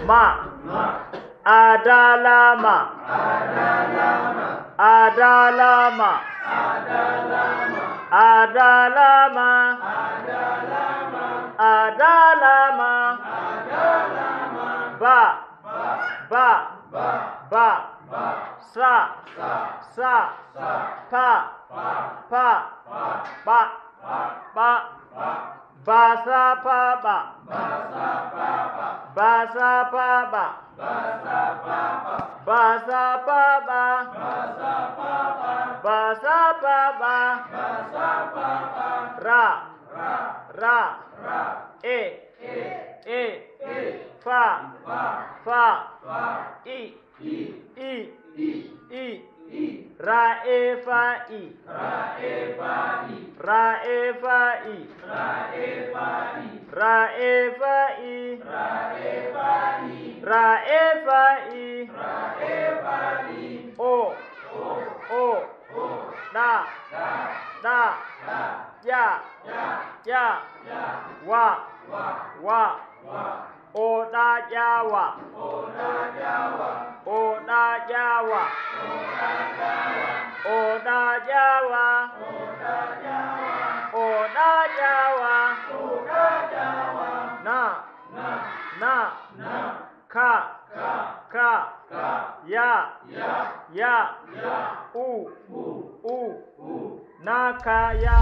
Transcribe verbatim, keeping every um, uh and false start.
Ma. Adalama. Adalama. Adalama. Ba. Ba. Ba. Sa. Sa. Pa. Pa. Ba. Ba. Ba sa pa ba. Ba sa pa ba. Ba sa pa ba. Ba sa pa ba. Ba sa pa ba. Ba sa pa ba. Ra. Ra. Ra. E. E. E. Fa. Fa. Fa. I. I. I. I. I. Ra e fa i. Ra e fa i. Ra e fa i. Ra e fa i. Ra e fa i. Ra e fa i. O. O. O. O. Da. Da. Da. Da. Ya. Ya. Ya. Wa. Wa. Wa. Wa. O da ya wa. O da ya wa. O da ya wa. O da ya wa. O da ya wa. O da ya wa. O da ya wa. Na. Na. Na. Na. Ka. Ka. Ka. Ka. Ya. Ya. Ya. Ya. U. U. U. U. Na ka ya.